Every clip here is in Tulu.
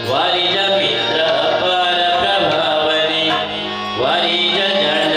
वारिज मित्र अपार प्रभावने, वारिज।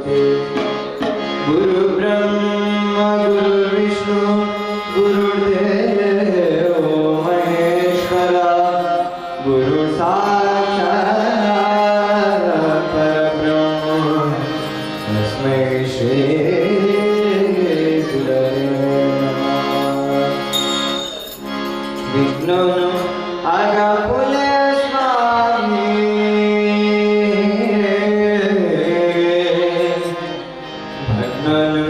ನಮೋಸ್ತುತೆ. ಗುರು ಬ್ರಹ್ಮ ಗುರು ವಿಷ್ಣು ಗುರುದೇವೋ ಮಹೇಶ್ವರ, ಗುರು ಸಾಕ್ಷಾತ್ ಪರಬ್ರಹ್ಮ, ತಸ್ಮೈ ಶ್ರೀ ಗುರವೇ ನಮಃ. ವಿಘ್ನನು ಅಗಪುಲ ಸ್ವಾಮಿ, ಭಗ್ನನು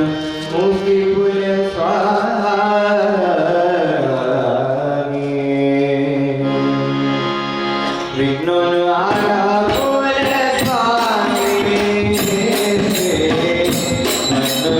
ಮುಗಿಪುಲ ಸ್ವಾಮಿ. ವಿಘ್ನನು ಅಗಪುಲ ಸ್ವಾಮಿ, ಭಗ್ನನು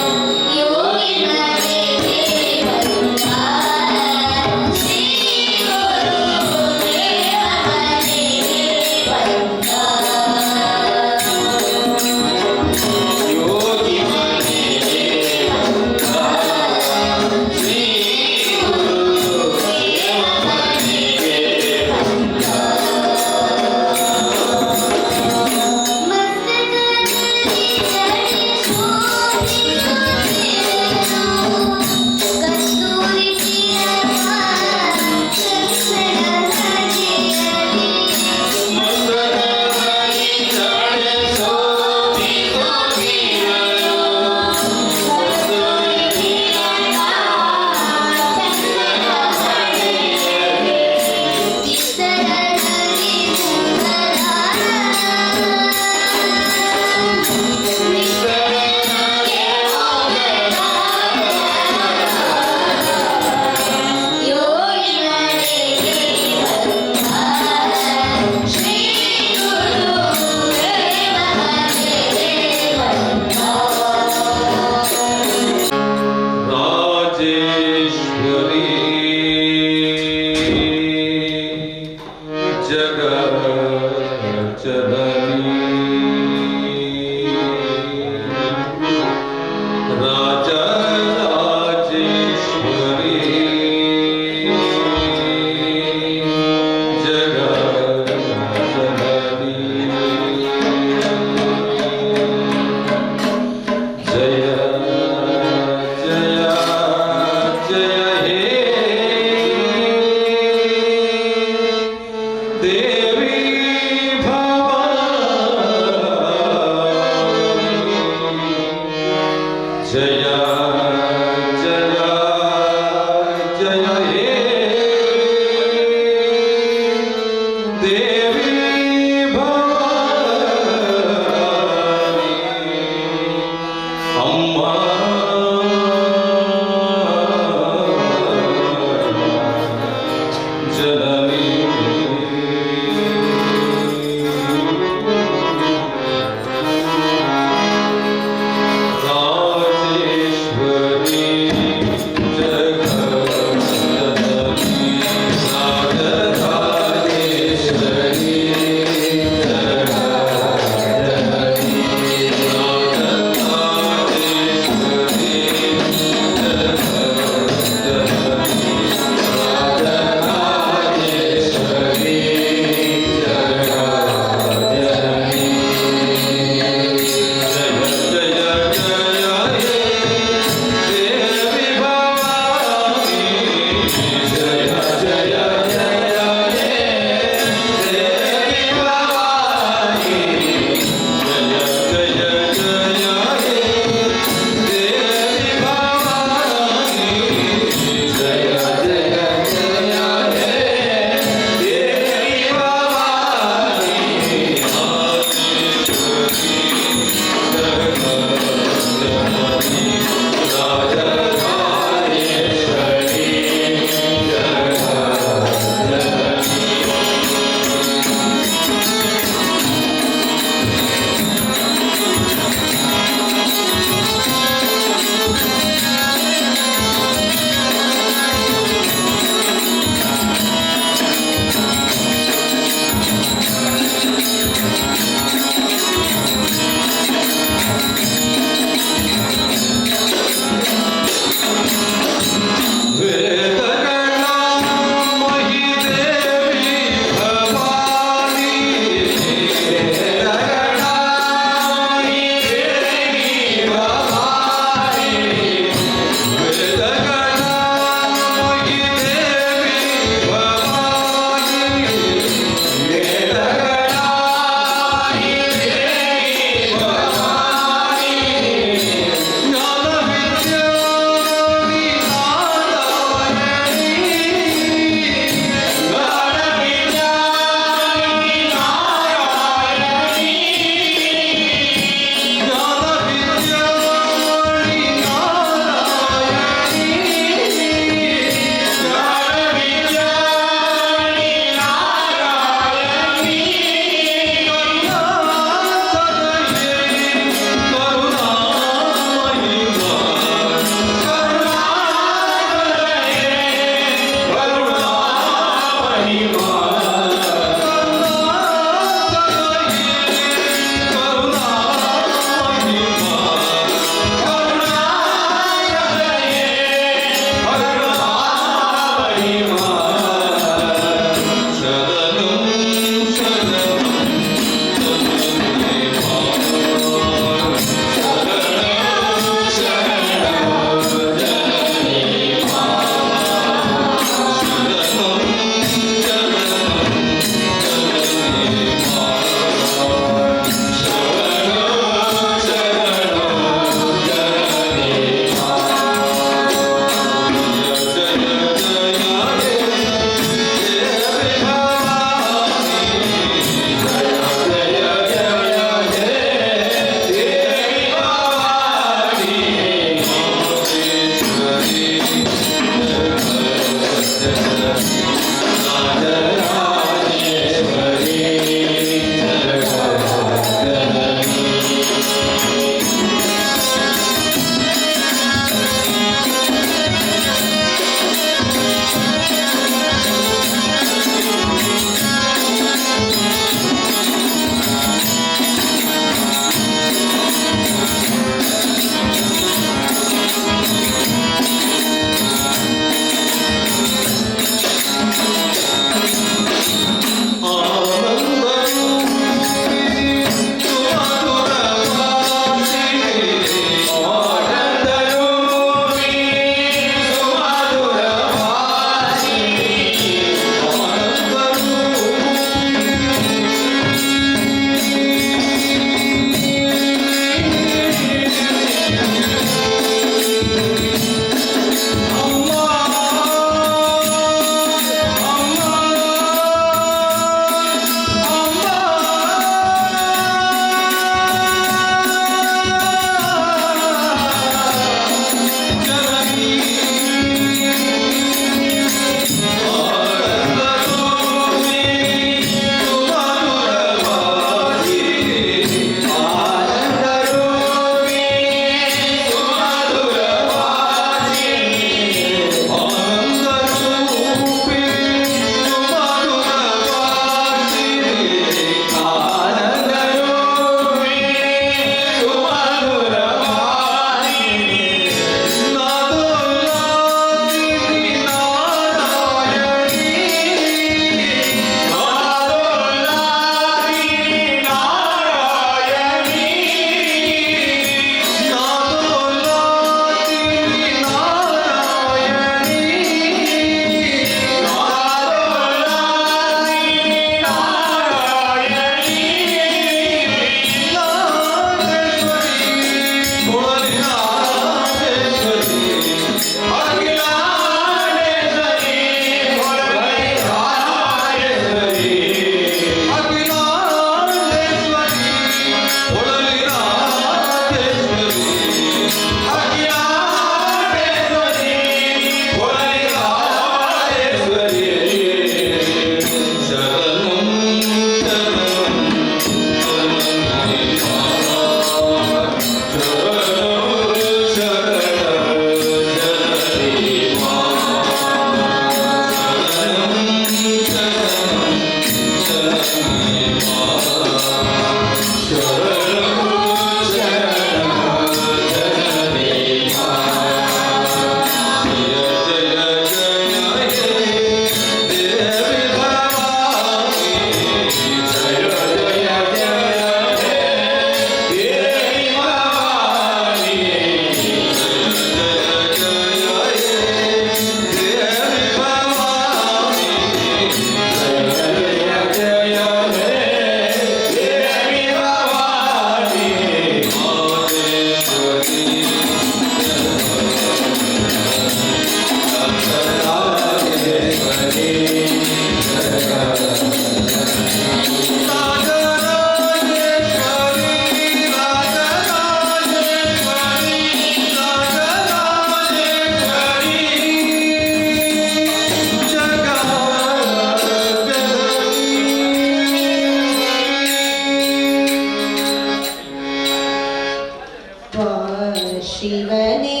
ಶಿವನೇ.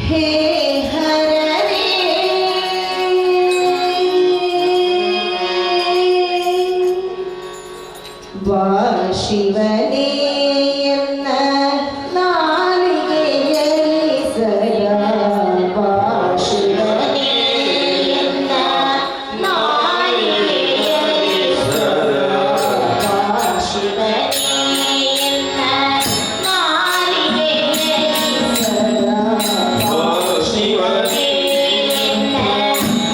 ಹೇ ಹರನೇ, ವಾ ಶಿವನೇ ಎನ್ನ ನಾಲಿಗೆಯಲ್ಲಿ ಸದಾ. ವಾ ಶಿವನೇ ಎನ್ನ ನಾಲಿಗೆಯಲ್ಲಿ ಸದಾ. ವಾ ಶಿವನೇ ಎನ್ನ ನಾಲಿಗೆಯಲ್ಲಿ ಸದಾ. ವಾ ಶಿವನೇ ಎನ್ನ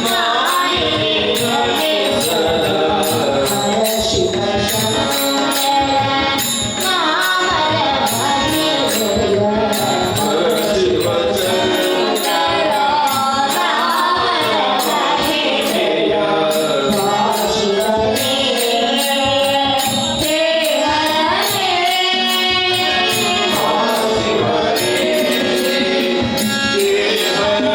ನಾಲಿಗೆಯಲ್ಲಿ ಸದಾ. ಹರ ಶಿವ ಶಂಕರ ನಾಮರ ಮಹಿಮೆಯ. ಹರ ಶಿವ ಶಂಕರ ನಾಮರ ಮಹಿಮೆಯ. ವಾ ಶಿವನೇ, ಹೇ ಹರನೇ.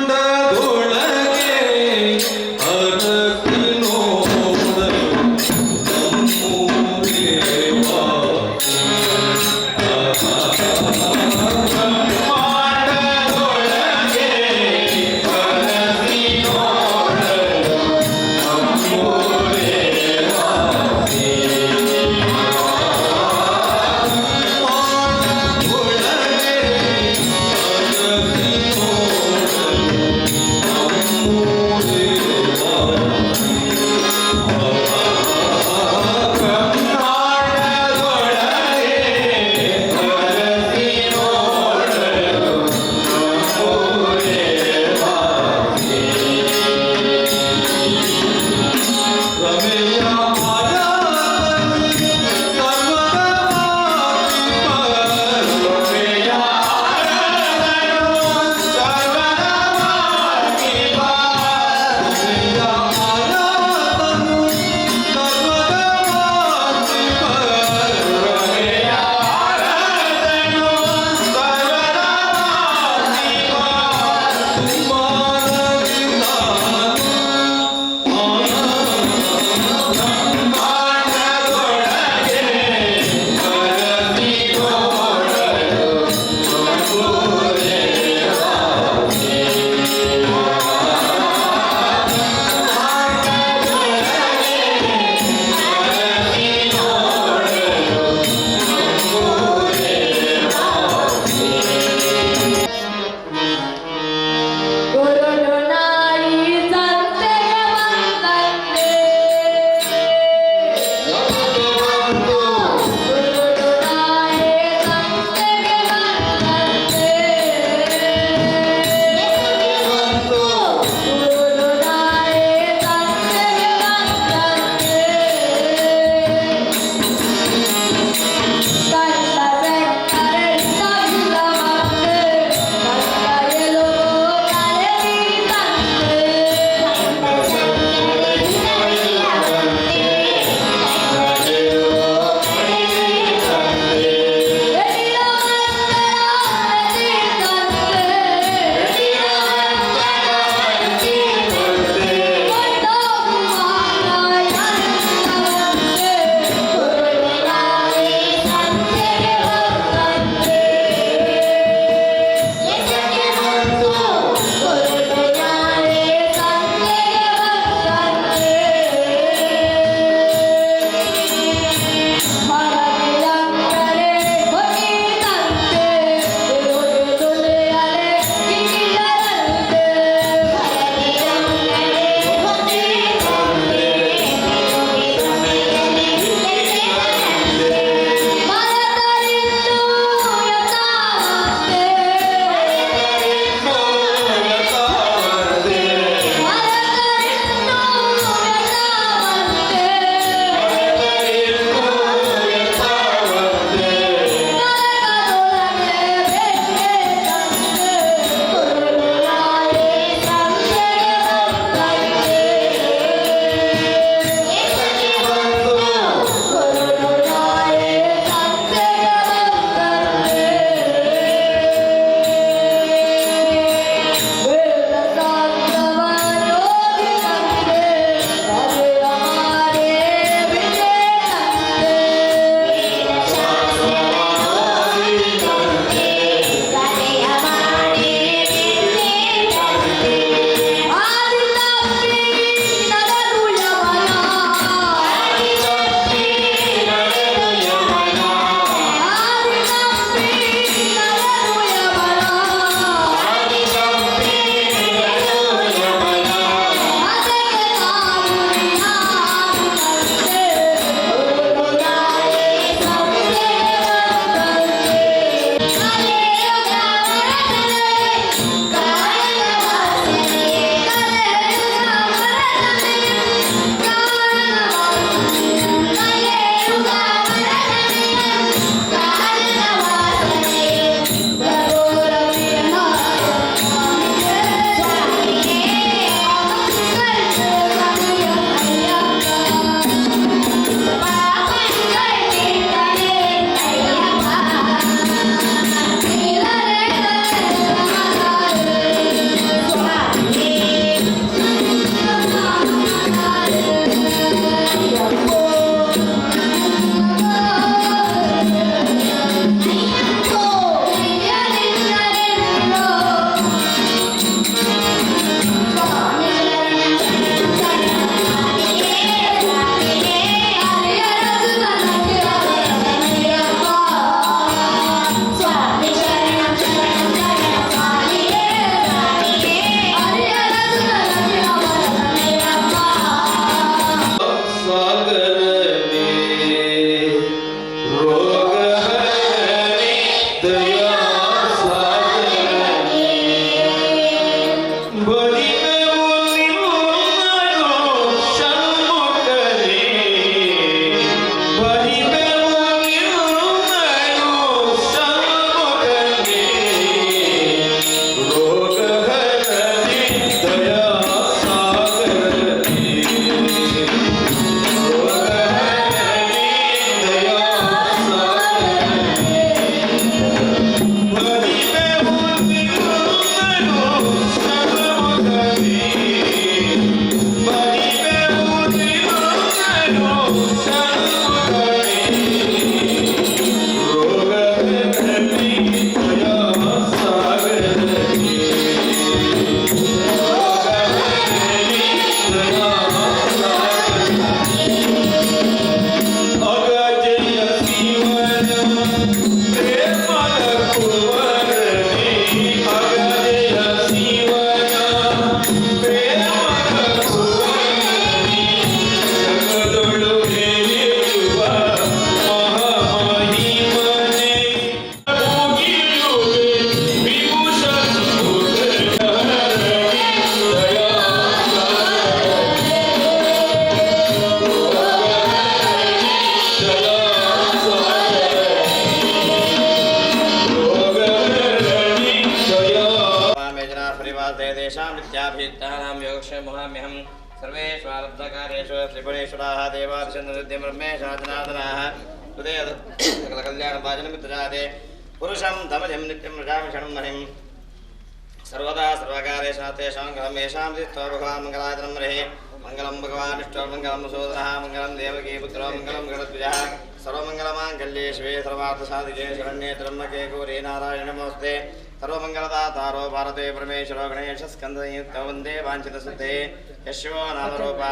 ಬ್ರಹ್ಮಾಂಡದೊಳಗೆ. ते तेषां नित्याभियुक्तानां योगक्षेमहाम्यहं सर्वेष्वारब्धकार्येषु त्रिपुरेश्वराः देवादिशन्दृद्धिं ब्रह्मेशाजनादनाः हृदय सकलकल्याणभाजनमित्रजाते पुरुषं धमजं नित्यं रजामि षणं हरिम् सर्वदा सर्वकार्येषु तेषां गृहं तिष्ठो भगवान् मङ्गलायतनं रहे मङ्गलं भगवान् विष्णो मङ्गलं सोदरः मङ्गलं देवकी पुत्रो मङ्गलं गणध्वजः सर्वमङ्गलमाङ्गल्ये शिवे सर्वार्थसाधिके शरण्ये त्र्यम्बके गौरी नारायण नमोऽस्ते सर्वमङ्गलदातारो भारते परमेश्वरो गणेशस्कन्दयुक्तो वन्दे वाञ्छितसिद्धे यशो नामरूपा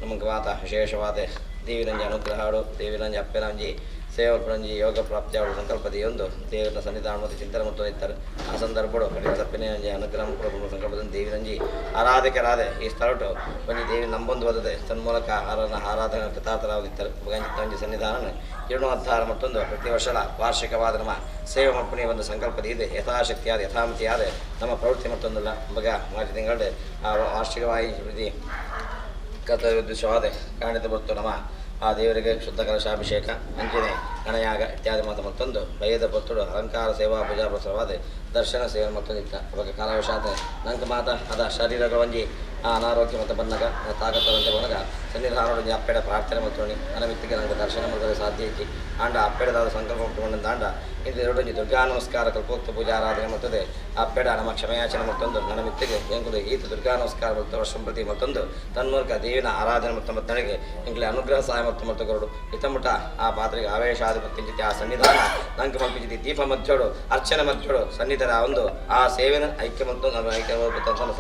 ನಮಗೆ ವಾತ ವಿಶೇಷವಾದ ದೇವಿರಂಜಿ ಅನುಗ್ರಹಗಳು ದೇವಿರಂಜಿ ಅಪ್ಪೆರಂಜಿ ಸೇವಲ್ಪರಂಜಿ ಯೋಗ ಪ್ರಾಪ್ತಿಯಾಡು ಸಂಕಲ್ಪದಿಯೊಂದು ದೇವರ ಸನ್ನಿಧಾನ ಮತ್ತು ಚಿಂತನೆ ಮತ್ತು ಇತ್ತಾರೆ. ಆ ಸಂದರ್ಭಡು ಕಡಿಮೆ ತಪ್ಪಿನ ಅನುಗ್ರಹ ಕೊಡಲು ಸಂಕಲ್ಪದ ದೇವಿರಂಜಿ ಆರಾಧಕರಾದ ಈ ಸ್ಥಳಟು ಒಂಜಿ ದೇವಿ ನಂಬೊಂದು ಬದದೆ ತನ್ಮೂಲಕ ಆರಾಧನ ಆರಾಧನಾ ಕೃತಾರ್ಥರಾಗಿತ್ತಾರೆ. ಒಂಜಿ ಸನ್ನಿಧಾನ ಜೀರ್ಣೋದ್ಧಾರ ಮತ್ತೊಂದು ಪ್ರತಿ ವರ್ಷದ ವಾರ್ಷಿಕವಾದ ನಮ್ಮ ಸೇವೆ ಮಲ್ಪುನಿ ಒಂದು ಸಂಕಲ್ಪದ ಇದೆ. ಯಥಾಶಕ್ತಿಯಾದ ಯಥಾಮತಿಯಾದ ನಮ್ಮ ಪ್ರವೃತ್ತಿ ಮತ್ತೊಂದಲ್ಲ ಮಗ ಮಾರ್ಚ್ ತಿಂಗಳು ಆ ವಾರ್ಷಿಕವಾಗಿ ಪ್ರತಿ ಕರ್ತವ್ಯೋದ್ದೇಶವಾದ ಕಾಣಿತ ಬತ್ತು ನಮ್ಮ ಆ ದೇವರಿಗೆ ಶುದ್ಧ ಕಲಶಾಭಿಷೇಕ ಅಂಜನೆ ಗಣಯಾಗ ಇತ್ಯಾದಿ ಮಾತು ಮತ್ತೊಂದು ಬಯದ ಭಕ್ತರು ಅಲಂಕಾರ ಸೇವಾ ಪೂಜಾ ಪ್ರಸರವಾದ ದರ್ಶನ ಸೇವೆ ಮತ್ತೊಂದು ಇತ್ತ. ಅವಾಗ ಕಾಲವಶಾತ್ ನಂಗೆ ಮಾತ ಅದ ಶರೀರಗಳ ಒಂಜಿ ಆ ಅನಾರೋಗ್ಯ ಮತ್ತು ಬಂದಾಗ ತಾಕತ್ತದಂತೆ ಬಂದಾಗ ಸನ್ನಿಧಾನದೊಂದು ಅಪ್ಪೆಡ ಪ್ರಾರ್ಥನೆ ಮತ್ತು ಅನಮಿತ್ತಿಗೆ ನಂಗೆ ದರ್ಶನ ಮಾಡಲು ಸಾಧ್ಯ ಇತ್ತು. ಆಂಡ ಅಪ್ಪೆಡದಾದ ಸಂಕಲ್ಪ ಉಂಟುಕೊಂಡಂತ ಆಂಡ ಇದು ಎರಡೊಂಜಿ ದುರ್ಗಾ ನಮಸ್ಕಾರ ಕಲ್ಪೋಕ್ತ ಪೂಜಾ ಆರಾಧನೆ ಮತ್ತದೆ ಅಪ್ಪೆಡ ನಮ್ಮ ಕ್ಷಮೆಯಾಚನೆ ಮತ್ತೊಂದು ನನ್ನ ಮಿತ್ತಿಗೆ ಎಂಕುಲು ಈತ ದುರ್ಗಾ ನಮಸ್ಕಾರ ಮತ್ತು ವರ್ಷ ಪ್ರತಿ ಮತ್ತೊಂದು ತನ್ಮೂಲಕ ದೇವಿನ ಆರಾಧನೆ ಮತ್ತು ಮತ್ತನಿಗೆ ಎಂಕಲೆ ಅನುಗ್ರಹ ಸಹಾಯ ಮತ್ತು ಮತ್ತು ಕೊರಡು ಇತ್ತಮುಟ ಆ ಪಾತ್ರೆಗೆ ಆವೇಶಾಧಿಪತ್ಯ ಆ ಸನ್ನಿಧಾನ ನಂಗೆ ಮಲ್ಪಿಜಿತಿ ದೀಪ ಮಧ್ಯಡು ಅರ್ಚನೆ ಮಧ್ಯಡು ಸನ್ನಿಧರ ಒಂದು ಆ ಸೇವೆನ ಐಕ್ಯ ಮತ್ತು ನಮ್ಮ ಐಕ್ಯ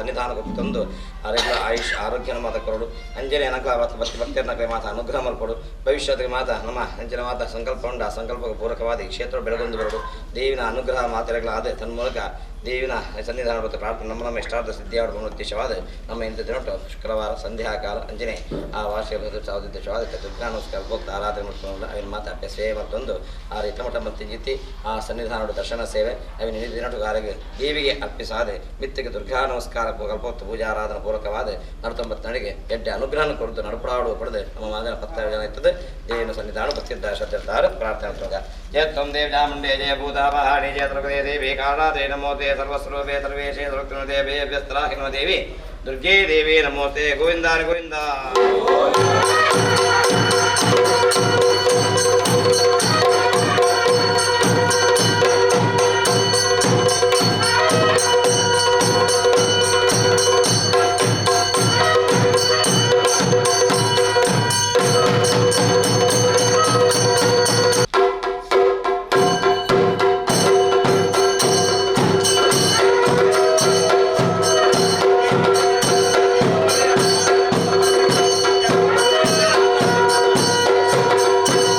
ಸನ್ನಿಧಾನ ತಂದು ಆರೋಗ್ಯ ಆಯುಷ್ ಆರೋಗ್ಯನ ಮಾತ ಕೊರಡು ಅಂಜನೆ ನಕಲ ಭಕ್ತಿ ಭಕ್ತಿಯರ ಮಾತ ಅನುಗ್ರಹ ಮಲ್ಪಡು ಭವಿಷ್ಯದ ಮಾತ ನಮ್ಮ ಅಂಜನ ಮಾತ ಸಂಕಲ್ಪ ಉಂಡ ಆ ಸಂಕಲ್ಪಕ್ಕೆ ಪೂರಕವಾದ ಈ ಕ್ಷೇತ್ರ ಬೆಳಗೊಂದು ಬರಡು ದೇವಿನ ಅನುಗ್ರಹ ಮಾತೆರಗಳಾದ ತನ್ಮೂಲಕ ದೇವಿನ ಸನ್ನಿಧಾನ ಮತ್ತು ಪ್ರಾರ್ಥನೆ ನಮ್ಮ ನಮ್ಮ ಇಷ್ಟಾರ್ಥ ಸಿದ್ಧಿಯಾಡುವ ಉದ್ದೇಶವಾದ ನಮ್ಮ ಇಂಥ ದಿನಟು ಶುಕ್ರವಾರ ಸಂಧ್ಯಾಕಾಲ ಅಂಜನೆ ಆ ವಾರ್ಷಿಕ ಉದ್ದೇಶವಾದ ದುರ್ಗಾ ನಮಸ್ಕಾರ ಭೋಕ್ತ ಆರಾಧನೆ ಮಾಡಿಕೊಂಡು ಅವನ ಮಾತ ಅಭ್ಯಾಸ ಸೇವೆ ಮತ್ತೊಂದು ಆ ರೀತಮಠ ಮತ್ತು ಜಿತಿ ಆ ಸನ್ನಿಧಾನದ ದರ್ಶನ ಸೇವೆ ಅವಿನ ದಿನಟುಗಾರಿಗೆ ದೇವಿಗೆ ಅರ್ಪಿಸಾದೆ ಮಿತ್ತಿಗೆ ದುರ್ಗಾ ನಮಸ್ಕಾರ ಕಲ್ಪೋಕ್ತ ಪೂಜಾ ಆರಾಧನಾ ಪೂರಕವಾದ ನಡತೊಂಬತ್ತನಿಗೆ ಎಡ್ಡೆ ಅನುಗ್ರಹ ಕೊಡದು ನಡಪಡಾಡುವ ಪಡೆದು ನಮ್ಮ ಮಾದನ ಪತ್ತ ಜನ ಇರ್ತದೆ ದೇವಿನ ಸನ್ನಿಧಾನ ಭಕ್ತಿದ್ದ ಶ್ರದ್ಧಾರ ಪ್ರಾರ್ಥನೆ ಮಾಡ್ತಾರೆ. ಜಯ ತ್ವಂ ದೇವ ಚಾಮುಂಡೇ ಜಯ ಭೂತಾಪಹಾಣಿ ಜಯ ತ್ರಿಪದೇ ದೇವಿ ಕಾರಣಾದೇ ನಮೋತೆ ಸರ್ವಸ್ವರೂಪೇ ಸರ್ವೇಶೇ ಸರ್ವಕ್ತುನ ದೇವಿ ಅಭ್ಯಸ್ತರಾಹಿನೋ ದೇವಿ ದುರ್ಗೇ ದೇವಿ ನಮೋತೆ ಗೋವಿಂದ ಗೋವಿಂದ. Thank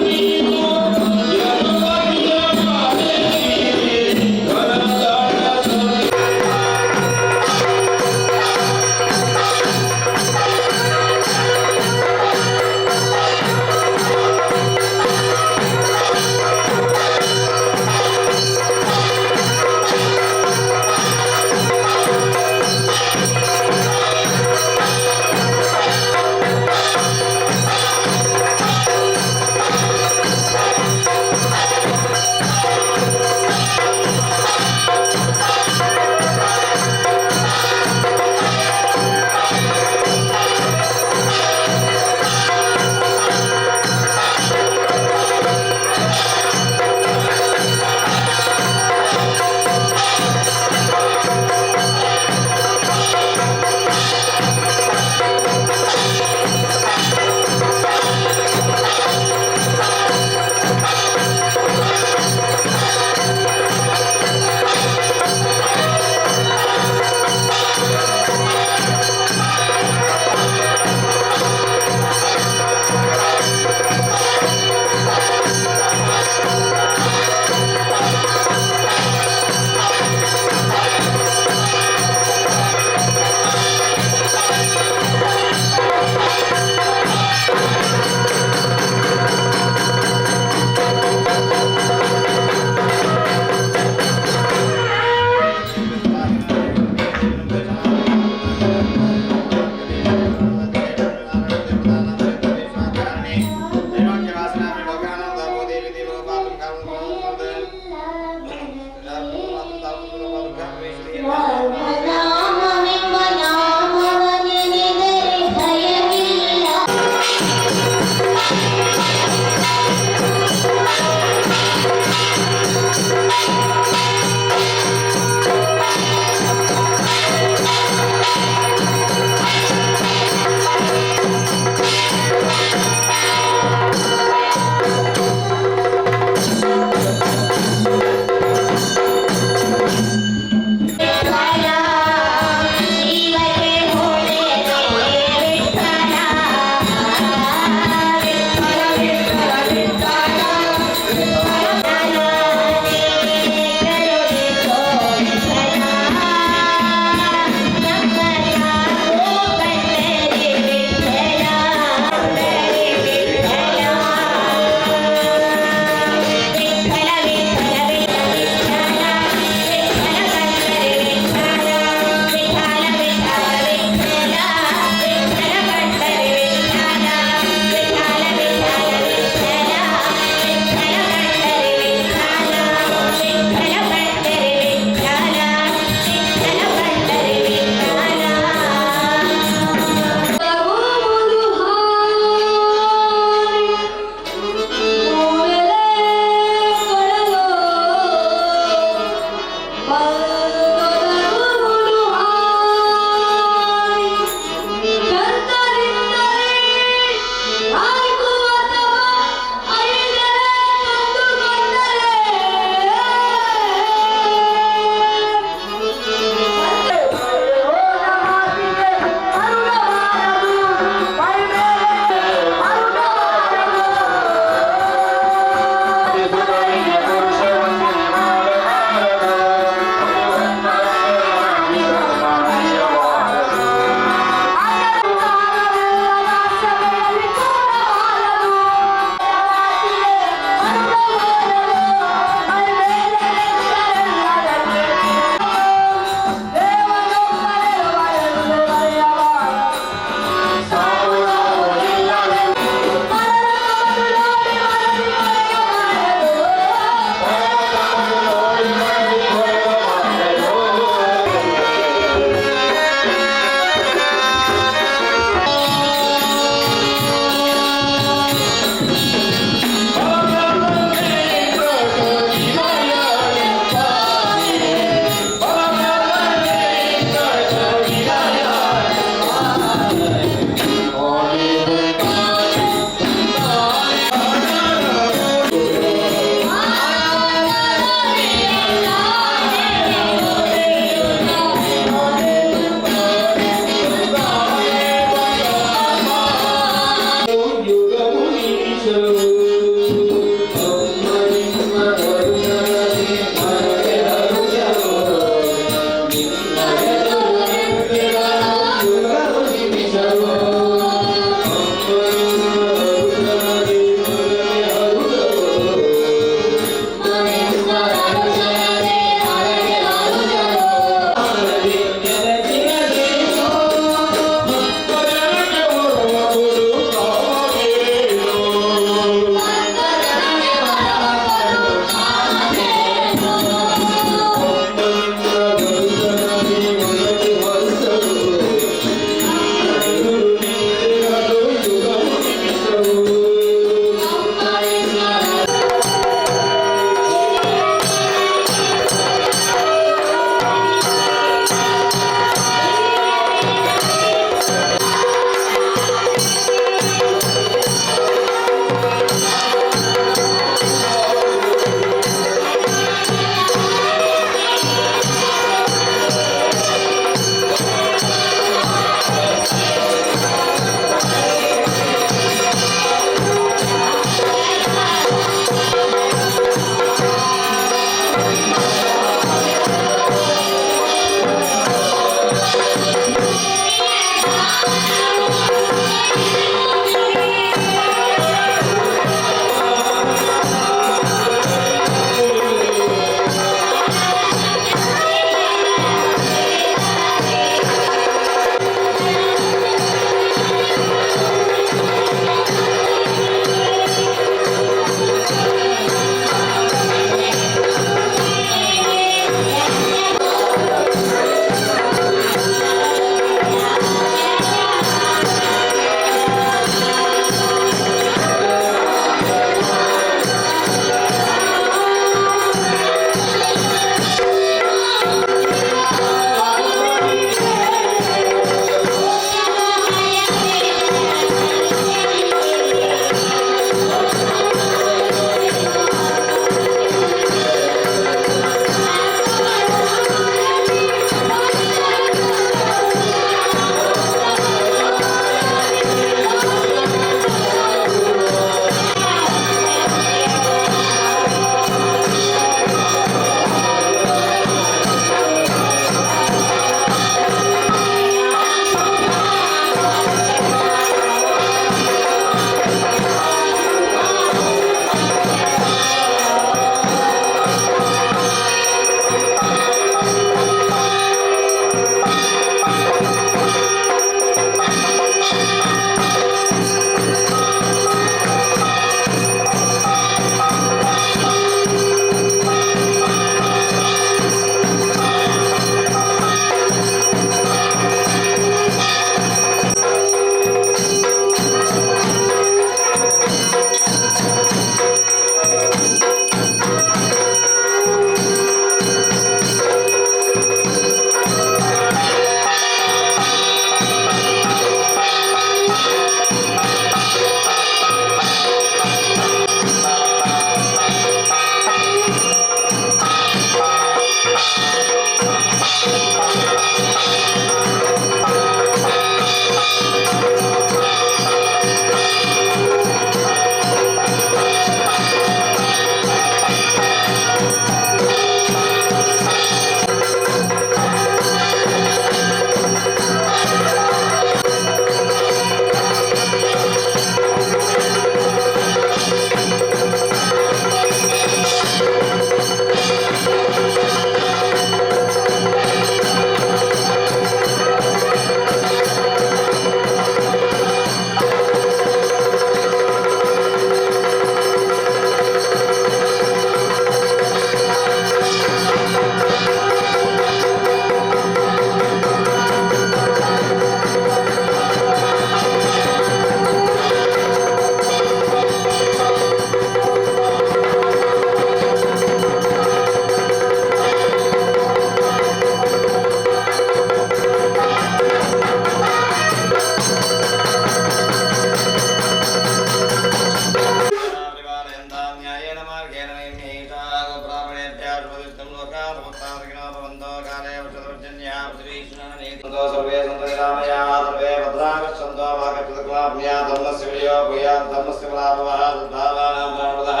सन्तो काले वृषदर्जन्या पृथिवीष्णानेतो सर्वे सन्तो निरामयाः सर्वे भद्राः सन्तो वाक्पृथक्वाप्न्या धर्मस्य विजयो भूयात् धर्मस्य पराभवः सद्भावानां प्राणपदः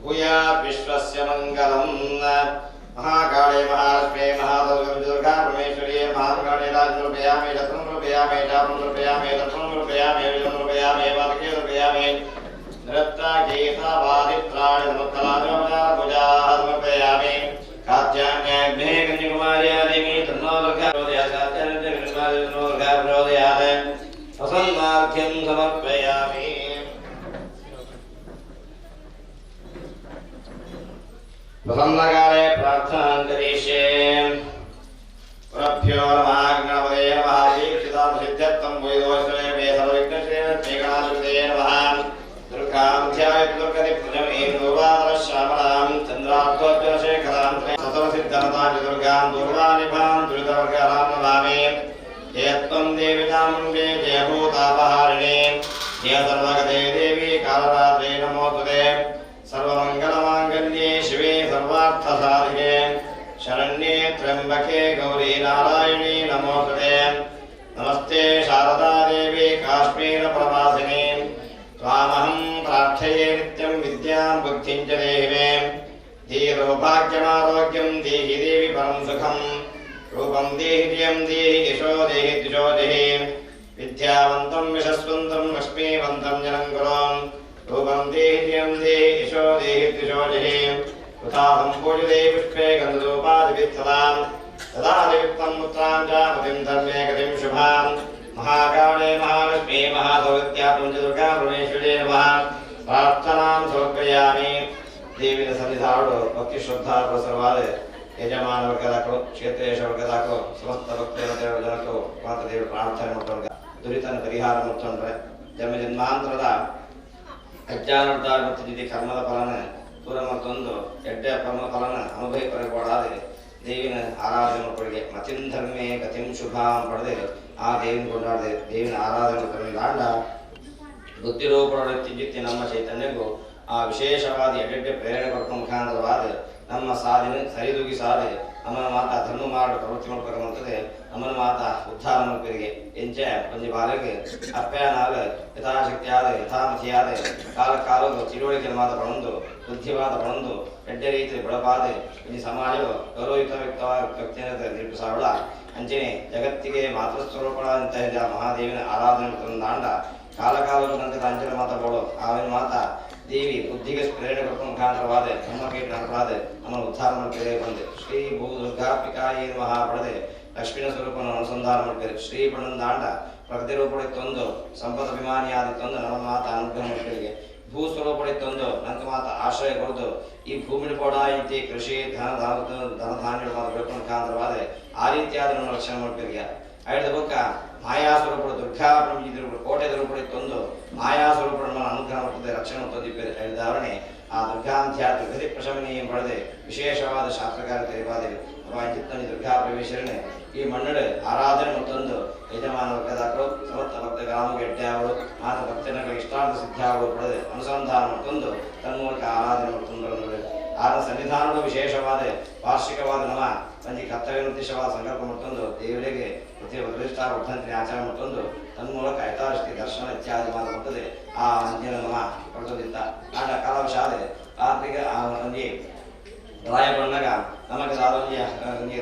भूयात् विश्वस्य मङ्गलम्। महाकाले महालक्ष्मी महादुर्गा परमेश्वरी महाकाले राजरूपयामि रत्नरूपयामि चापरूपयामि रत्नरूपयामि विजयरूपयामि वाक्यरूपयामि नृत्ता गीता वादित्राणि समुत्तराजोपचारपूजाः समर्पयामि। कात्यायन्याग्ने कन्याकुमार्या देवी तन्नो दुर्गा प्रचोदयात्। कात्यायन्य कन्याकुमारी तन्नो दुर्गा प्रचोदयात्। प्रसन्नार्घ्यं समर्पयामि। प्रसन्नकाले प्रार्थनां करिष्ये। गुरुभ्यो नमः। गणपतये नमः। दीक्षितां सिद्ध्यर्थं भूयोश्वरे मे सर्वविघ्नश्रेणस्मेघनाधिपतये नमः। दुर्गां ध्यायेत् दुर्गतिप्रजमीं दुर्वादरश्यामलां चन्द्रार्कोज्ज्वलशेखरां सततसिद्धनतां च दुर्गां दुर्वानिभां दुरितवर्गहरां नमामि। जय त्वं देवि चामुण्डे जय भूतापहारिणे जय सर्वगते देवी कालरात्रे नमोऽस्तुते। सर्वमङ्गलमाङ्गल्ये शिवे सर्वार्थसाधिके शरण्ये त्र्यम्बके गौरी नारायणी नमोऽस्तुते। नमस्ते शारदा देवी काश्मीरप्रवासिनी त्वामहं प्रार्थये नित्यं विद्यां बुद्धिं च देहि मे। धीरो भाग्यमारोग्यं देहि देवि परं सुखं रूपं देहि प्रियं देहि यशो देहि द्विषो देहि। विद्यावन्तं यशस्वन्तं लक्ष्मीवन्तं जनं कुरु। रूपं देहि प्रियं देहि यशो देहि द्विषो देहि। तथा सम्पूजिते पुष्पे गन्धधूपादिभिस्तदा तदा युक्तं पुत्रां च पतिं धर्मे गतिं शुभां। महाकाले महालक्ष्मी महासौविद्यात्मं च दुर्गा परमेश्वरी नमः। ಪ್ರಾರ್ಥನಾಂ ಸಮರ್ಪಯಾಮಿ. ದೇವಿನ ಸನ್ನಿಧಾನಡು ಭಕ್ತಿ ಶ್ರದ್ಧಾ ಪ್ರಸರವಾದ ಯಜಮಾನ ವರ್ಗದಾಕರು ಕ್ಷೇತ್ರೇಶ ವರ್ಗದಾಕರು ಸಮಸ್ತ ಭಕ್ತರ ಜನಕ್ಕೂ ಮಾತ ದೇವರು ಪ್ರಾರ್ಥನೆ ಮಾಡ್ಕೊಂಡ್ರೆ ದುರಿತನ ಪರಿಹಾರ ಮಾಡ್ಕೊಂಡ್ರೆ ಜನ್ಮ ಜನ್ಮಾಂತರದ ಅಜ್ಞಾನದ ಮತ್ತು ಜೊತೆ ಕರ್ಮದ ಫಲನ ದೂರ ಮತ್ತೊಂದು ಎಡ್ಡೆ ಕರ್ಮ ಫಲನ ಅನುಭವಿಸಬಾರದೆ ದೇವಿನ ಆರಾಧನೆ ಮಾಡ್ಕೊಳಿಗೆ ಮತಿಂ ಧರ್ಮೇ ಗತಿಂ ಶುಭಾಂ ಪಡೆದೆ ಆ ದೇವಿನ ಕೊಂಡಾಡದೆ ದೇವಿನ ಆರಾಧನೆ ಮಾಡ್ಕೊಂಡ ಬುದ್ಧಿರೂಪಣೆ ನಮ್ಮ ಚೈತನ್ಯಕ್ಕೂ ಆ ವಿಶೇಷವಾದ ಎಡ್ಡೆಡ್ಡೆ ಪ್ರೇರಣೆ ಕೊಟ್ಟ ಮುಖಾಂತರವಾದ ನಮ್ಮ ಸಾಧನೆ ಸರಿದೂಗಿ ಸಾಧೆ ನಮ್ಮನ ಮಾತ ಧರ್ಮ ಮಾಡ ಪ್ರವೃತ್ತಿ ಮಾಡ್ಬೇಕಂತದೆ ನಮ್ಮನ ಮಾತ ಉದ್ಧಾರ ಮಾಡ್ಬೇರಿಗೆ ಎಂಚ ಒಂಜಿ ಬಾಲಗೆ ಅಪ್ಪನಾಗ ಯಥಾಶಕ್ತಿಯಾದ ಯಥಾಮತಿಯಾದ ಕಾಲ ಕಾಲದ ತಿಳುವಳಿಕೆ ಮಾತ ಪಡೊಂದು ಬುದ್ಧಿವಾದ ಪಡೊಂದು ಎಡ್ಡೆ ರೀತಿ ಬೆಳಪಾದೆ ಈ ಸಮಾಜವು ಗೌರವಯುತ ವ್ಯಕ್ತಿಯನ್ನು ನಿರ್ಮಿಸಾವಳ ಅಂಚನೆ ಜಗತ್ತಿಗೆ ಮಾತೃಸ್ವರೂಪಣ ಅಂತ ಮಹಾದೇವಿನ ಆರಾಧನೆ ತಂದಾಂಡ ಕಾಲ ಕಾಲಕ್ಕೆ ಅಂಜನ ಮಾತ ಬೋಳು ಆವಿನ ಮಾತ ದೇವಿ ಬುದ್ಧಿಗೆ ಪ್ರೇರಣೆ ಕೊಟ್ಟ ಮುಖಾಂತರವಾದ ನಮ್ಮ ಕೈ ನಡಪಡಾದೆ ನಮ್ಮನ್ನು ಉದ್ಧಾರ ಮಾಡ್ತೇವೆ ಬಂದೆ ಶ್ರೀ ಭೂ ದುರ್ಗಾಪಿಕಾಯಿ ನಮಃ ಪಡೆದೆ ಲಕ್ಷ್ಮೀನ ಸ್ವರೂಪವನ್ನು ಅನುಸಂಧಾನ ಮಾಡ್ತೇವೆ. ಶ್ರೀ ಬಣ್ಣಂದಾಂಡ ಪ್ರಗತಿ ರೂಪಡಿತ್ತೊಂದು ಸಂಪದ ಅಭಿಮಾನಿಯಾದಿತ್ತೊಂದು ನಮ್ಮ ಮಾತ ಅನುಗ್ರಹ ಮಾಡ್ತೇವೆ. ಭೂ ಸ್ವರೂಪಡಿತ್ತೊಂದು ನಂತ ಮಾತ ಆಶ್ರಯ ಕೊಡದು ಈ ಭೂಮಿ ಪೋಡ ಇಂತಿ ಕೃಷಿ ಧನ ಧನ ಧಾನ್ಯಗಳ ಮಾತು ಬೆಳ್ಕೊಂಡ ಮುಖಾಂತರವಾದ ಆ ರೀತಿಯಾದ ನಮ್ಮ ರಕ್ಷಣೆ ಮಾಡ್ತೇವೆ. ಐದು ಬೊಕ್ಕ ಮಾಯಾ ಸ್ವರೂಪ ದುರ್ಗಾ ಕೋಟೆ ರೂಪಡಿತ್ತೊಂದು ಮಾಯಾ ಸ್ವರೂಪ ಅನುಗ್ರಹ ಮಾಡ್ತದೆ ರಕ್ಷಣೆ ಮಾಡ್ತದೆ ಹೇಳಿದಾವರಣೆ ಆ ದುರ್ಗಾಂಧ್ಯ ದುರ್ಗತಿ ಪ್ರಶಮನಿ ಪಡೆದೆ ವಿಶೇಷವಾದ ಶಾಸ್ತ್ರಕಾರ ತೆರಿವಾದೆ ದುರ್ಗಾ ಪ್ರವೇಶರಣೆ ಈ ಮಣ್ಣಡು ಆರಾಧನೆ ಮತ್ತೊಂದು ಯಜಮಾನ ವರ್ಗದಾಕರು ಸಮಸ್ತ ಭಕ್ತ ಗ್ರಾಮ ಗೆಡ್ಡೆ ಅವರು ಮಾತ ಭಕ್ತನಗಳ ಇಷ್ಟಾರ್ಥ ಸಿದ್ಧಾವರು ಪಡೆದೆ ಅನುಸಂಧಾನ ಮತ್ತೊಂದು ತನ್ಮೂಲಕ ಆರಾಧನೆ ಮತ್ತೊಂದು ಆರ ಸನ್ನಿಧಾನದ ವಿಶೇಷವಾದ ವಾರ್ಷಿಕವಾದ ನಮ್ಮ ಒಂಜಿ ಕರ್ತವ್ಯ ನಿರ್ದೇಶವಾದ ಸಂಕಲ್ಪ ಮತ್ತೊಂದು ದೇವರಿಗೆ ಪ್ರತಿ ಪ್ರತಿಷ್ಠಾ ವರ್ಧಂತಿನ ಆಚರಣೆ ಮತ್ತೊಂದು ತನ್ಮೂಲಕ ಯಥಾಶಕ್ತಿ ದರ್ಶನ ಇತ್ಯಾದಿ ಮಾತು ಬರ್ತದೆ ಆ ಅಂಜಿನ ನಮ್ಮ ಪಡೆದಿದ್ದ ಆಂಡ ಕಾಲವಶಾದ ರಾತ್ರಿಗೆ ಆ ಒಂಜಿ ರಾಯ ಬಂದಾಗ ನಮಗೆ ದಾದೊಂಜಿ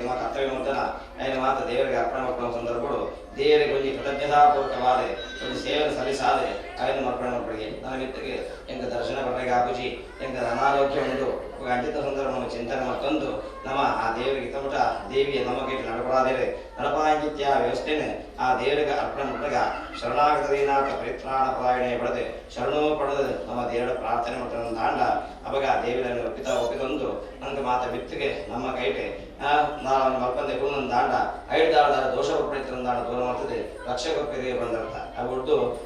ನಮ್ಮ ಕರ್ತವ್ಯ ಮಂತನ ಐನ ಮಾತ ದೇವರಿಗೆ ಅರ್ಪಣೆ ಮಾಡ್ಕೊಳ್ಳೋ ಸಂದರ್ಭಗಳು ದೇವರಿಗೆ ಒಂಜಿ ಕೃತಜ್ಞತಾಪೂರ್ವಕವಾದ ಒಂದು ಸೇವೆ ಸಲ್ಲಿಸಾದೆ ಐನ ಅರ್ಪಣೆ ಮಾಡ್ಕೊಳ್ಳಿ. ನನ್ನ ಮಿತ್ರಗೆ ಎಂಕ ದರ್ಶನ ಬರಲಿಕ್ಕೆ ಆಪುಜಿ ಎಂಕ ಅನಾರೋಗ್ಯ ಉಂಟು ಅಂಜಿತ ಸಂದರ್ಭ ನಮ್ಮ ಚಿಂತನೆ ಮತ್ತೊಂದು ನಮ್ಮ ಆ ದೇವರಿಗೆ ತಮಟ ದೇವಿಯ ನಮಗೆ ನಡಪಡಾದೇವೆ ನಡಪಾಂಜಿತ್ಯ ವ್ಯವಸ್ಥೆನೆ ಆ ದೇವರಿಗೆ ಅರ್ಪಣೆ ಮಾಡಿದಾಗ ಶರಣಾಗತದೀನಾಥ ಪರಿತ್ರಾಣ ಪರಾಯಣೆ ಪಡೆದೆ ಶರಣೋ ಪಡೆದು ನಮ್ಮ ದೇವರ ಪ್ರಾರ್ಥನೆ ಮಾಡ್ತಾರೆ ದಾಂಡ ಅವಾಗ ಆ ದೇವರನ್ನು ಒಪ್ಪಿತ ಒಪ್ಪಿತೊಂದು ನಂಗೆ ಮಾತ ಬಿತ್ತಿಗೆ ನಮ್ಮ ಕೈಟೆ ನಾವು ಮಲ್ಪಂದೆ ಗುರುನೊಂದು ದಾಂಡ ಐದು ದಾಳದ ದೋಷ ದಾಂಡ ದೂರ ಮಾಡ್ತದೆ ರಕ್ಷಕ ಬಂದರ್ಥ ಅವು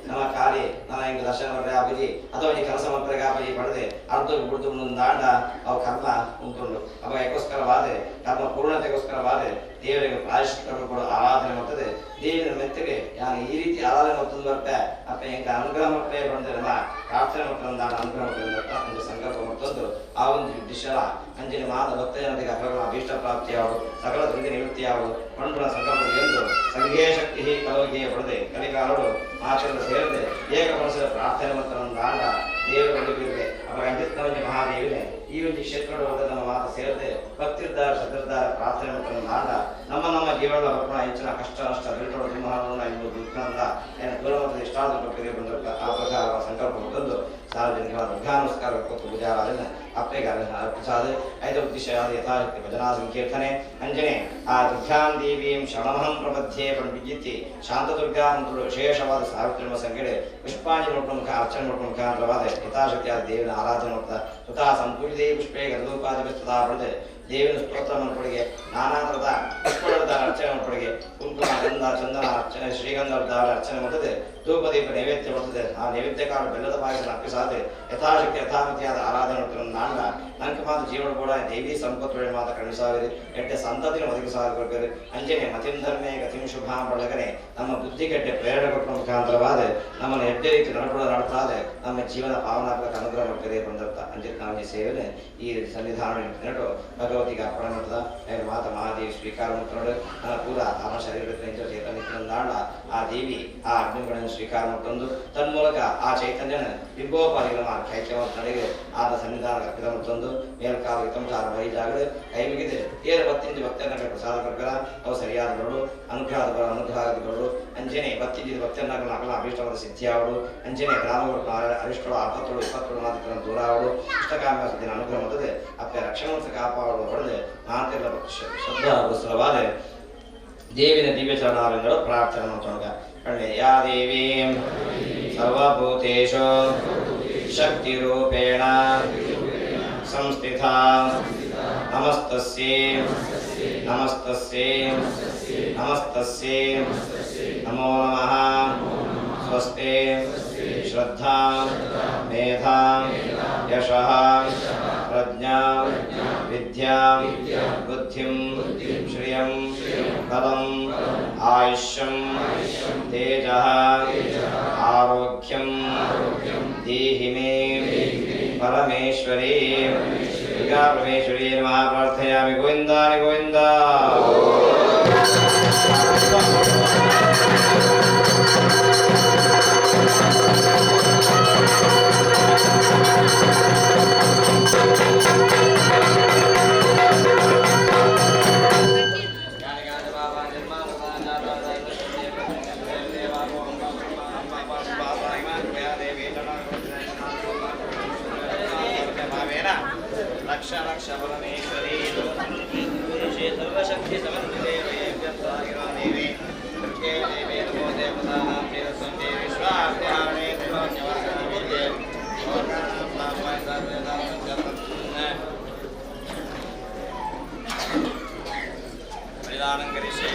ನಮ್ಮ ಖಾಲಿ ನನ್ನ ಹಿಂಗೆ ದರ್ಶನ ಬರ್ರೆ ಆಪಜಿ ಅಥವಾ ಈ ಕೆಲಸ ಮಾಡ್ತಾರೆ ಆಪಜಿ ಪಡೆದೆ ಅರ್ಧ ಬಿಡ್ದು ಒಂದೊಂದು ದಾಂಡ ಅವು ಕರ್ಮ ಉಂಟುಂಡು ಅವಾಗ ಯಾಕೋಸ್ಕರವಾದ ಮುಖಾಂತರವಾದ ಕರ್ಮ ಪೂರ್ಣತೆಗೋಸ್ಕರವಾದ ದೇವರಿಗೆ ಪ್ರಾಯಶ್ಚಿತ್ತ ಕೂಡ ಆರಾಧನೆ ಮಾಡ್ತದೆ. ದೇವಿನ ಮೆತ್ತಗೆ ಯಾನು ಈ ರೀತಿ ಆರಾಧನೆ ಮಾಡ್ತಂದು ಬರ್ತೆ ಅಪ್ಪ ಎಂಕ ಅನುಗ್ರಹ ಮಾಡ್ತೇ ಬಂದ್ರೆ ನಮ್ಮ ಪ್ರಾರ್ಥನೆ ಮಾಡ್ತಂದ ಅನುಗ್ರಹ ಮಾಡ್ತಂದ ಒಂದು ಸಂಕಲ್ಪ ಮಾಡ್ತಂದು ಆ ಒಂದು ದಿಶಲ ಅಂಜನೆ ಮಾತ ಭಕ್ತ ಜನತೆಗೆ ಅಗ್ರಗಳ ಅಭೀಷ್ಟ ಪ್ರಾಪ್ತಿಯಾವು ಸಕಲ ದುರ್ಗ ನಿವೃತ್ತಿಯಾವು ಪಂಡುನ ಸಂಕಲ್ಪ ಎಂದು ಸಂಘೇ ಶಕ್ತಿ ಕಲೋಗಿಯ ಪಡೆದೆ ಕಲಿಕಾಲರು ಆಚರಣೆ ಸೇರದೆ ಏಕ ಮನಸ್ಸಿನ ಪ್ರಾರ್ಥನೆ ಮಾಡ್ತಾರಂದಾಂಡ ದೇವರ ಒಳಗಿರುವೆ ಅವಾಗ ಅಂಜಿತ್ನವಂಜಿ ಮಹಾದೇವಿನೇ ಈ ಒಂದು ಕ್ಷೇತ್ರದ ಹೋದ ನಮ್ಮ ಮಾತು ಸೇರದೆ ಭಕ್ತಿರ್ದಾರ ಶ್ರದ್ಧಾರ ಪ್ರಾರ್ಥನೆ ಮಾಡ್ತಾರಂದಾಂಡ ನಮ್ಮ ನಮ್ಮ ಜೀವನದ ಬರ್ಪಣ ಹೆಚ್ಚಿನ ಕಷ್ಟ ನಷ್ಟ ಬೀಳ್ತೋಡ ದುರ್ಮಹಾರಣ ಎಂಬುದು ದುಃಖದಿಂದ ಏನು ದೂರ ಮತ್ತು ಇಷ್ಟಾದ ಭಕ್ತರಿಗೆ ಬಂದ ಆ ಪ್ರಕಾರ ಸಂಕಲ್ಪ ತಂದು ಸಾರ್ವಜನಿಕ ದುರ್ಗಾನಮಸ್ಕಾರ ಕೊಟ್ಟು ಪೂಜಾರಾಧನೆ ಅಪ್ಪೆಗೆ ಅರ್ಪಿಸಾದ ಐದು ಉದ್ದೇಶವಾದ ಯಥಾಶಕ್ತಿ ಭಜನಾ ಸಂಕೀರ್ತನೆ ಅಂಜನೆ ಆ ದುರ್ಗಾಂ ದೇವೀಂ ಶರಣಮಹಂ ಪ್ರಪದ್ಯೆ ಪಂಡಿಜಿತ್ತಿ ಶಾಂತದುರ್ಗಾ ಮಂತ್ರುಗಳು ವಿಶೇಷವಾದ ಸಾವಿತ್ರಿ ಸಂಗಡೆ ಪುಷ್ಪಾಂಜಲಿ ಮುಖ ಅರ್ಚನೆ ಮುಖ ಮುಖಾಂತರವಾದ ಯಥಾಶಕ್ತಿಯಾದ ದೇವಿನ ಆರಾಧನೆ ಮಾಡ್ತಾ ಸ್ವತಃ ಸಂಪೂಜಿತೇ ಪುಷ್ಪೇ ಗಂಧೋಪಾದಿತದಾ ಪಡೆದು ದೇವಿನ ಸ್ತೋತ್ರ ಮನ್ಪಡಿಗೆ ನಾನಾ ಥರದ ಪುಷ್ಪಗಳ ಅರ್ಚನೆ ಮನ್ಪಡಿಗೆ ಕುಂಕುಮ ಗಂಧ ಚಂದನ ಅರ್ಚನೆ ಶ್ರೀಗಂಧದ ಅರ್ಚನೆ ಮಾಡ್ತದೆ. ಧೂಪದೀಪ ನೈವೇದ್ಯ ಮಾಡ್ತದೆ. ಆ ನೈವೇದ್ಯ ಕಾಳು ಬೆಲ್ಲದ ಪಾಯಸ ಅರ್ಪಿಸಾದೆ ಯಥಾಶಕ್ತಿ ಯಥಾಮಿತಿಯಾದ ಆರಾಧನೆ ಮಾಡ್ತಾರೆ. ನಾಂಡ ನಂಕ ಮಾತು ಜೀವನ ಕೂಡ ದೇವಿ ಸಂಪತ್ತು ಮಾತ ಕಣಿಸಾವಿರಿ ಎಡ್ಡೆ ಸಂತತಿನ ಒದಗಿಸಾಗಬೇಕು. ಅಂಜನೆ ಮತಿಂ ಧರ್ಮೇ ಗತಿಂ ಶುಭಾಂ ಬಳಗನೆ ನಮ್ಮ ಬುದ್ಧಿಗೆಡ್ಡೆ ಪ್ರೇರಣೆ ಕೊಟ್ಟ ಮುಖಾಂತರವಾದ ನಮ್ಮನ್ನು ಎಡ್ಡೆ ರೀತಿ ನಡ್ಕೊಳ್ಳೋ ನಡ್ತಾದೆ ನಮ್ಮ ಜೀವನ ಪಾವನಾತ್ಮಕ ಅನುಗ್ರಹ ಮಾಡ್ತದೆ ಬಂದಂತ ಅಂಜಿತ್ ಸೇವೆನೆ ಈ ಸನ್ನಿಧಾನ ನೆಟ್ಟು ಭಗವತಿಗೆ ಅರ್ಪಣೆ ಮಾಡ್ತದ. ಮಾತ ಮಹಾದೇವಿ ಸ್ವೀಕಾರ ಮಾಡ್ತಾಳೆ. ಪೂರ ಆತ್ಮ ಶರೀರಕ್ಕೆ ಚೈತನ್ಯ ಆ ದೇವಿ ಆ ಅಗ್ನಿಗಳನ್ನು ಸ್ವೀಕಾರ ಮಾಡ್ಕೊಂಡು ತನ್ಮೂಲಕ ಆ ಚೈತನ್ಯನ ಬಿಂಬೋಪಾದಿಗಳ ಖ್ಯಾಖ್ಯವಂತನಿಗೆ ಆದ ಸನ್ನಿಧಾನ ಅರ್ಪಿತ ಮಾಡ್ತಂದು ಮೇಲ್ಕಾಲು ಹಿತಂಸಾರ ಬೈ ಜಾಗಡೆ ಕೈ ಮುಗಿದೆ ಏಳು ಬತ್ತಿಂಜಿ ಭಕ್ತರನ್ನ ಪ್ರಸಾದ ಕೊಡ್ತಾರ. ಅವು ಸರಿಯಾದ ಬರಳು ಅನುಗ್ರಹದ ಬರ ಅನುಗ್ರಹದ ಬರಳು ಅಂಜನೆ ಬತ್ತಿಂಜಿ ಭಕ್ತರನ್ನ ಅಕಲ ಅಭೀಷ್ಟವಾದ ಸಿದ್ಧಿಯಾವಳು. ಅಂಜನೆ ಗ್ರಾಮಗಳು ಅರಿಷ್ಟಳು ಆಪತ್ತಳು ಇಪ್ಪತ್ತಳು ಮಾತ್ರ ದೂರ ಅವಳು ಇಷ್ಟಕಾಮ ಸಿದ್ಧಿನ ಅನುಗ್ರಹ ಮಾಡ್ತದೆ. ಅಪ್ಪ ರಕ್ಷಣೆ ಕಾಪಾಡಲು ಹೊಡೆದು ಮಾತೆಲ್ಲ ಶ್ರದ್ಧಾ ದೇವಿನ ದಿವ್ಯ ಚರಣಾರವಿಂದಗಳು ಪ್ರಾರ್ಥನೆ ಮಾಡ್ತೊಳಗ ಕಣ್ಣೆ ಯಾ ದೇವಿ ಸರ್ವಭೂತೇಷು ಶಕ್ತಿರೂಪೇಣ ಸಂಸ್ಥಿತಾ ನಮಸ್ತಸ್ಯೈ ನಮಸ್ತಸ್ಯೈ ನಮಸ್ತಸ್ಯೈ ನಮೋ ನಮಃ. ಸ್ವಸ್ತಿ ಶ್ರದ್ಧಾ ಮೇಧಾ ಯಶಃ ಪ್ರಜ್ಞಾ ವಿದ್ಯಾ ಬುದ್ಧಿಂ ಶ್ರಿಯಂ ಬಲಂ ಆಯುಷ್ಯಂ ತೇಜಃ ಆರೋಗ್ಯಂ ದೇಹಿ ಮೇ ಪರಮೇಶ್ವರಿ ದುರ್ಗಾ ಪರಮೇಶ್ವರಿ ನಮಃ ಪ್ರಾರ್ಥಯಾಮಿ. ಗೋವಿಂದ ಗೋವಿಂದ. ಲಕ್ಷ ಲಕ್ಷ ಪರಮೇಶ್ವರಿ ಸರ್ವಶಕ್ತಿ ಸಮನ್ವಿತೆ ದೇವಿ ದೇವಿ ನಮೋ ದೇವತಾನಾಂ ದೇವಿ ಸ್ವಾಧ್ಯಾನೆ ಬಲಿದಾನಂ ಕರಿಷ್ಯೆ.